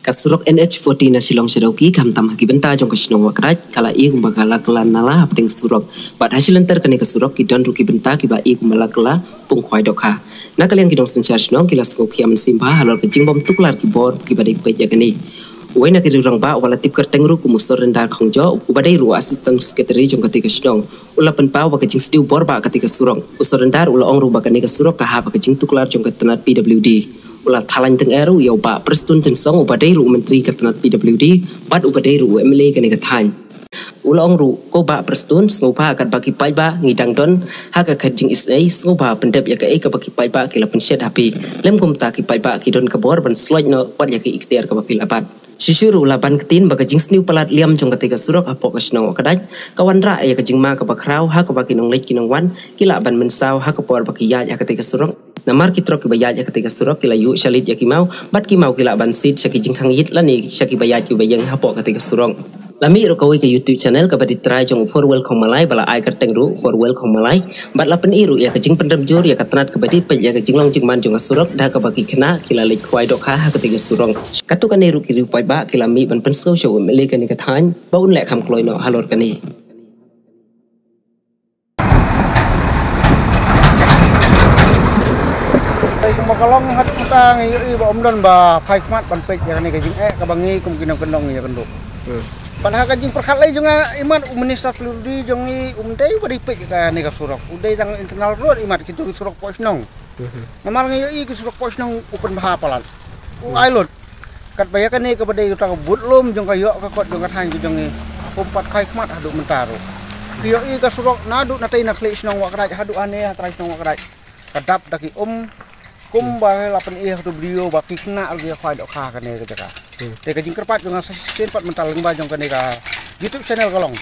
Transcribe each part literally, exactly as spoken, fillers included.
Ka surok N H forty na Shillong sha Dawki, khamtam ha ki bynta jong ka shnong Wahkdait, ka la i kumba ka la kylla nala hapdeng surok. Bad ha shilynter kane ka surok ki don ruh ki bynta kiba i kumba la kylla pung khwai dohkha. Na ka liang ki nongsynshar shnong ki la sngewkhia mynsiem bha halor ka jingbym tuklar ki bor kiba dei peit ïa kane. Uwei na ki rangbah uba la tip kyrteng ruh kum u Sordar Khongjoh, uba dei ruh u Assistant Secretary jong kata ka shnong, u la pynpaw ba ka jingsniew bor ba kata ka surok. U Sordar u la ong ruh ba kane ka surok ka hap ha ka jingtuklar jong ka tnat P W D. U la thaw laiñ tyngeh ruh ïa u Bah Prestone Tynsong, uba dei ruh u Myntri ka tnat P W D bad uba dei ruh u M L A kane ka thaiñ. U la ong ruh, ko Bah Prestone, sngewbha katba ki paidbah ngi dang don ha ka khet jingisynei, sngewbha pyndep ïa kaei kaba ki paidbah ki la pynshet ha phi. Lem kumta ki paidbah ki don ka bor ban sloit noh wat ïa ka iktiar kaba phi la bat. Shuh shuh ruh u la ban ktien ba ka jingsniew palat liam jong kata ka surok hapoh ka shnong Wahkdait ka wanrah ïa ka jingma kaba khraw ha kaba ki nongleit ki nongwan ki lah ban mynsaw ha ka por ba ki ïaid ha kata ka surok. Namar ki trok kiba ïaid ha kata ka surok ki la ïuh shalit ïa ki maw, bad ki maw ki lah ban siat sha ki jingkhang ïit lane sha kiba ïaid kiba ïeng hapoh kata ka surok. La mih ruh kawei ka YouTube channel kaba dei trai jong u Four Wheel Khongmalai ba la ai kyrteng ruh Four Wheel Khongmalai, bad la pyni ruh ïa ka jingpynrem jur ïa ka tnat kaba dei peit ïa ka jinglong jingman jong ka surok da kaba ki khynnah ki la leit khwai dohkha ha kata ka surok. Katto katne ruh ki riew paidbah ki la mih ban pynsngew sha u M L A kane ka thaiñ ba un leh kham kloi noh halor kane. Kumba ka long haduh mynta ngi ïohi ba ym don ba phai khmat ban peit ïa kane ka jingeh kaba ngi kum ki nongkyndong ïakynduh. Bad ha ka jingpyrkhat lei jong nga, imat u minister P W D jong ngi um dei ba dei peit ïa kane ka surok, u dei tang internal road, imat kito ki surok poh shnong. Namar ngi ïohi ki surok poh shnong u pynbha palat, u ai lut. Katba ïa kane kaba dei kata ka budlum jong ka ïoh ka kot jong ka thaiñ ka jong ngi, um pat phai khmat haduh mynta ruh. Ki ïohi ka surok naduh natei na khlieh shnong Wahkdait haduh hane ha trai shnong Wahkdait, ka dap da ki um. Kumba la pyni ha kato video ba ki khynnah ruh ki khwai dohkha ha kane ka jaka. Te ka jingkyrpad jong nga sa shisien pat mynta lyngba jong kane ka YouTube channel ka long,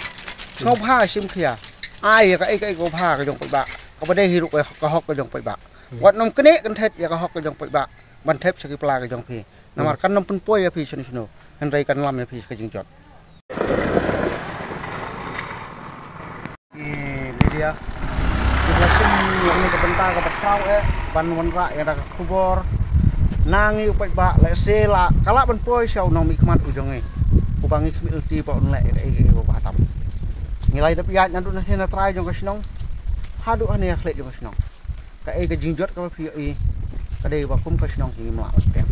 sngewbha shim khia, ai ïa kaei kaei kaba bha ka jong paidbah, kaba dei hi ruh ka hok ka jong paidbah. Wat nym knieh kynthet ïa ka hok ka jong paidbah ban thep sha ki pla ka jong phi. Namar kan nym pynpoi ïa phi shano shano, hynrei kan lam ïa phi ka jingjot. Ki media, ki la shim ïa kane ka bynta kaba khraw eh ban wanrah ïa ka khubor na ngi u paidbah, lehse la ka lah ban poi sha u nongmihkhmat u jong ngi, uba ngi khmih lynti ba un leh ïa kaei kaei kaba bha tam. Ngi la dep ïaid naduh na sien na trai jong ka shnong haduh hane ha khlieh jong ka shnong. Kaei ka jingjot kaba phi ïohi ka dei ba kum ka shnong ki ngim lah ban pdiang.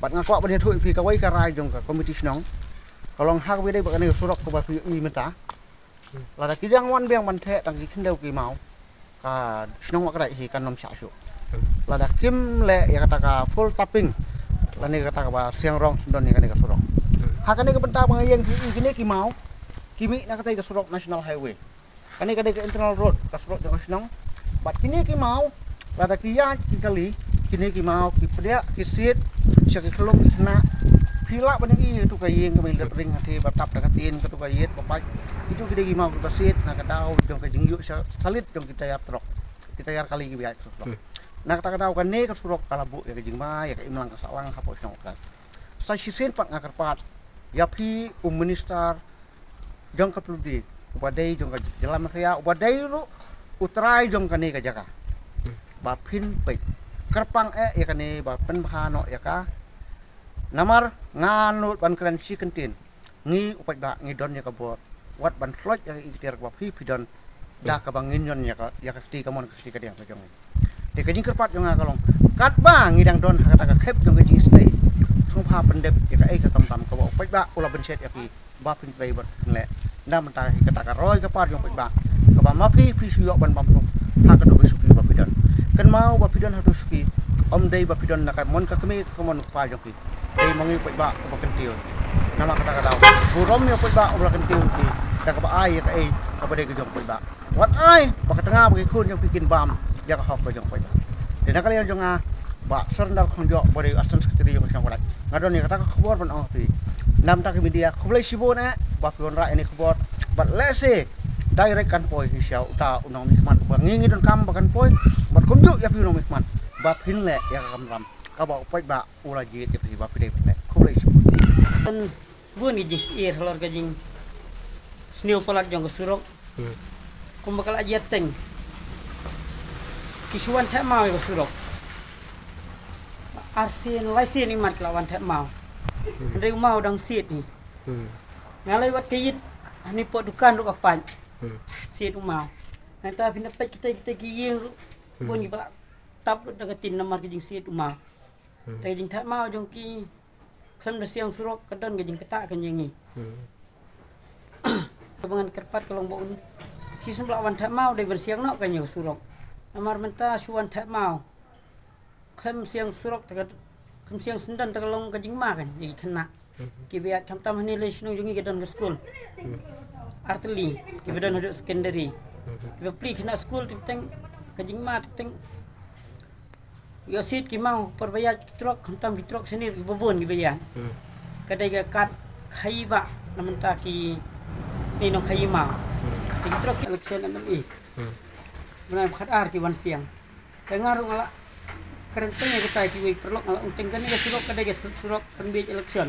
Bad nga kwah ban ïathuh ïa phi kawei ka rai jong ka komiti shnong ka long ha kaba dei ba kane ka surok kaba phi ïohi mynta, lada ki dang wan biang ban theh tang ki khyndew ki maw, ka shnong Wahkdait hi kan nym shah shuh. Lada kim leh ïa kata ka full tapping lane kata kaba siang rong sngewdon ïa kane ka surok. Ha kane ka bynta ba nga ïeng phi ïohi kine ki maw ki mih na katei ka surok National Highway. Kane ka dei ka internal road, ka surok jong ka shnong. Bad kine ki maw, lada ki ïaid ki kali, kine ki maw ki pdiah ki siat sha ki khyllung ki khynnah. Phi lah ban ïohi ïa katu ka ïing kaba rit ring hangtei ba tap da ka tin, katu ka ïit ba pait. Kitu ki dei ki maw kiba siat na ka daw jong ka jingïuh sha-, shalit jong ki tayar trok, ki tayar kali kiba ïaid surok. Na kata ka daw kane ka surok ka la buh ïa ka jingma ïa ka imlang ka sahlang hapoh shnong Wahkdait. Sa shisien pat nga kyrpad ïa phi u minister jong ka P W D, uba dei jong ka jylla Meghalaya, uba dei ruh u trai jong kane ka jaka, ba phin peit kyrpang eh ïa kane ba pynbha noh ïa ka. Namar ngan nud ban kren shi kyntien, ngi u paidbah ngi don ïa ka bor wat ban sloit ïa ka iktiar kaba phi phi don da kaba ngin ïoh ïa ka, ïa ka kti kamon ka kti kadiang ka jong ngi. Te ka jingkyrpad jong nga ka long, katba ngi dang don ha kata ka khep jong ka jingisynei, sngewbha pyndep ïa kaei ka kam tam kaba u paidbah u la pynshet ïa phi ba phin trei bad phin leh. Na bynta kata ka roi ka par jong u paidbah kaba ma phi phi shu ïoh ban bam suk ha kato ka shuki ba phi don. Kynmaw ba phi don ha kato ka shuki ym dei ba phi don na ka mon ka kmie ka mon ka kpa jong phi. Dei ma ngi u paidbah uba kyntiew. Namar kata ka daw burom ïa u paidbah uba la kyntiew phi da kaba ai ïa kaei kaba dei ka jong u paidbah. Wat ai ba ka tnga ba ki khun jong phi kin bam ïa ka hok ka jong u paidbah. Te na ka liang jong nga, Bah Sordar Khongjoh, ba dei u Assistant Secretary jong ka shnong Wahkdait, nga don ïa kata ka khubor ban ong ha phi. Na bynta ka media, khublei shibun eh ba phi wanrah ïa kane ka khubor. Bad lehse direct kan poi hi sha uta u nongmihkhmat ba ngi ngi donkam ba kan poi. Bad kumjuh ïa phi u nongmihkhmat ba phin leh ïa ka kamram kaba u paidbah u la jied ïa phi ba phi dei ban leh. Khublei shibun. Bun ki jingsyier halor ka jingsniew palat jong ka surok. Kumba ka la jia teng, ki shu wan thep maw ïa ka surok. Arsien laisien imat ki la wan thep maw. Hynrei u maw dang siat hi. Nga leit wad ka ïit hangne hapoh dukan ruh ka pait. Siat u maw. Nangta phin da peit kita kita ki ïing ruh. Bun ki ba la tap lut da ka tin namar ka jingsiat u maw. Te ka jingthait maw jong ki khlem da siang surok ka don ka jingktah ka jong ngi. Kaba ngan kyrpad ka long ba un ki shu lah wan thait maw dei ban siang noh ka jong surok. Namar mynta shu wan thait maw khlem siang surok te ka, khlem siang syndon te ka long ka jingma ka jong ngi khynnah. Kiba ïaid khamtam hangne lei shnong jong ngi ka don ka skul artylli kiba don haduh secondary. Kiba plie khynnah skul teng teng ka jingma teng teng. Ïoh siat ki maw por ba ïaid ki trok khamtam ki trok snier kiba bun kiba ïaid. Ka dei ka kat khaïi ba na mynta ki ni nong khaïi maw. Ki trok ki election M L A. Bnai ba khatar ki wan siang. Te nga ruh nga la kren teng ïa kita kiwei paralok nga la ong teng kane ka surok ka dei ka surok pynbiej election.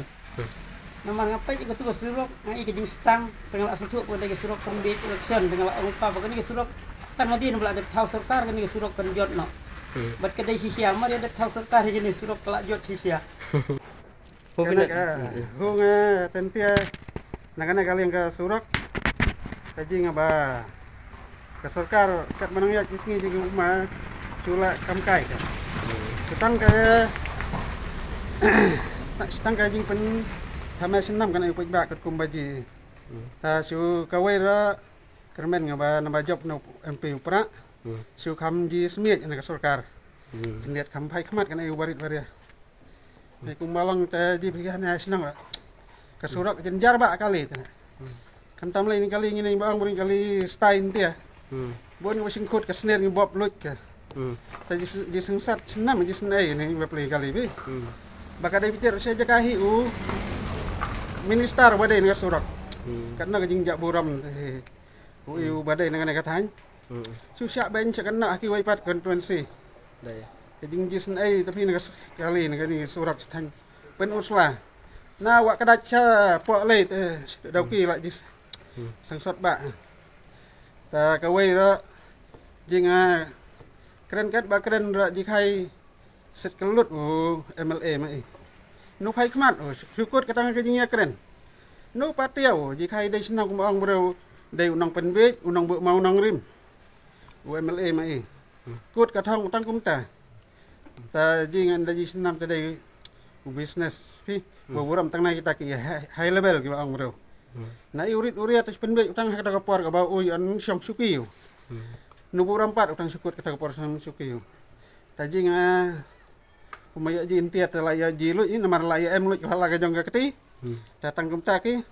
Namar nga peit ïa katu ka surok nga i ka jingstang te nga la sngewthuh ba ka dei ka surok pynbiej election te nga la ong pa ba kane ka surok tang hadien ba la dep thaw sorkar kane ka surok kan jot noh. Bad ka dei shisha mar ïa dep thaw sorkar ïa kane surok ka la jot shisha. Hynrei ka hung tyntia na kane ka liang ka surok ka jing ba ka sorkar kat ma nang ïaid ki sngi jingma shu la kam kai ka. Shu tang ka shu tang ka jingpynthame shnam kane u paidbah katkum ba ji. Ta shu kawei ruh kyrmen nga ba naba jop na u M P u Prah. Shu kham ji smiej na ka sorkar. Khyndiat kham phai khmat kane u barit baria. Ni kumba long te ji phi hane shnong la. Ka surok jynjar ba kali te. Khamtam lei ni kali ngi ni ba ong bring kali stain tia. Bon ngi ba singkhut ka sner ngi bop luj ka. Te ji s- ji sengsat snam ji snei ni ba plei kali bi. Ba ka dei bitir se jaka hi u minister ba dei ni ka surok. Katno ka jingjah burom te hi. U i u ba dei na kane ka thaiñ. Su shah beiñ sha kane ha kiwei pat constituency. Dei. Ka jingjisnei tapi na ka s- kali na kane surok thaiñ. Pyn u sla. Na wa ka dach sha poh lei te dau ki la jis. Sangsot ba. Ta kawei ruh jinga kren kat ba kren ruh ji khai Set ka lut u M L A ma i. Nu phai khmat u shu kut ka tang ka jingïakren. Nu pat tiaw u ji khai dei shnong kumba ong briew dei u nongpynbeit u nongbuh ma u nongrim. U M L A ma i. Kut ka thong u tang kumta. Ta ji ngan da ji shnam ta dei u business phi. Ba burom tang na kita ki high, high level kiba ong briew. Na i u rit u riat u pynbeit u tang ha kata ka por kaba u ïoh shong shuki u. Nu burom pat u tang shu kut kata ka por shong shuki u. Ta jing a kumba ïa ji ntiat la ïa ji luj namar la ïa em luj la la ka jong ka kti. Ta tang kumta ki.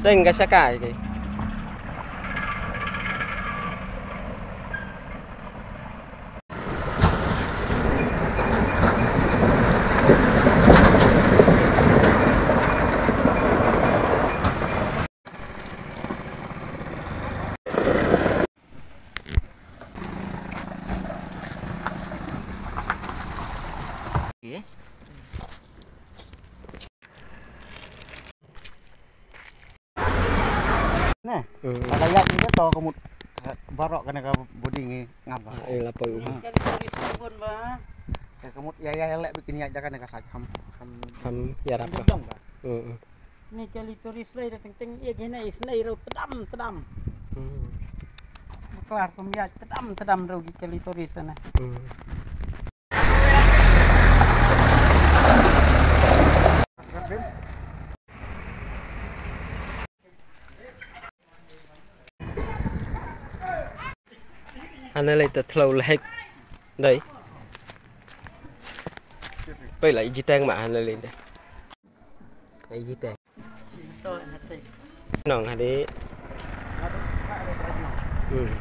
Teng ka shaka ki. Nè. Ka la ïaid ngi to ka mut baroh kane ka body ngi ngam ba. Ai la poi u. Ka mut ïa ïa leh bikin ïaid da kane ka sait kham kham. Kham ïarap ka. Ni kali tourist lai da teng teng ïa kine isnei ro tedam tedam. Klar kum ïaid tedam tedam ro ki kali tourist na. Hana lei ta thlo lehek. Dei. Pei la iji teng ma hana lei dei. Iji teng. Nong hadi. Hmm.